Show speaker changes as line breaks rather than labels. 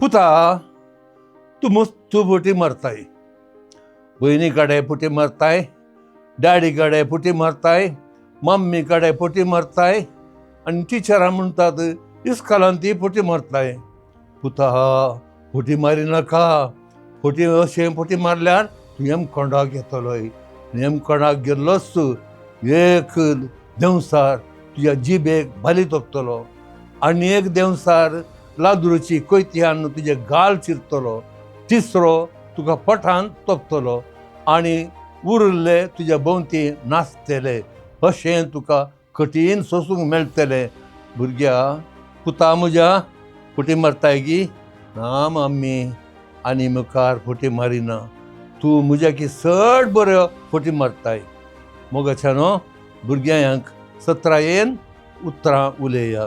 पुता, तूं मस्त फटी मारताय. भयणी कडेन फटी मारताय, डॅडी कडेन फटी मारताय, मम्मी कडेन फटी मारताय आनी टिचरां म्हणटात इस्कोलान ती फटी मारताय. पुता, फटी मारी नाका. फटी अशें फटी मारल्यार तूं येमकोंडाक येतलोय. येमकोंडाक गेल्लोच एक देंवचार तुज्या जिबेक भाली तोपतलो आनी एक देंवचार लादुरूची कोयत्यान तुजे गाल चिरतलो. तिसरो तुका पोटान तोपतलो आनी उरिल्ले तुज्या भोंवती नाचतले. अशें तुका कठीण सोसूंक मेळटलें. भुरग्या, पुता म्हज्या, फटी मारताय गी? ना मम्मी, आनी मुखार फटी मारिना. तूं म्हज्याकी चड बऱ्यो फटी मारताय. मोगाच्यानो, भुरग्यांक सत्रायेन उतरां उलया.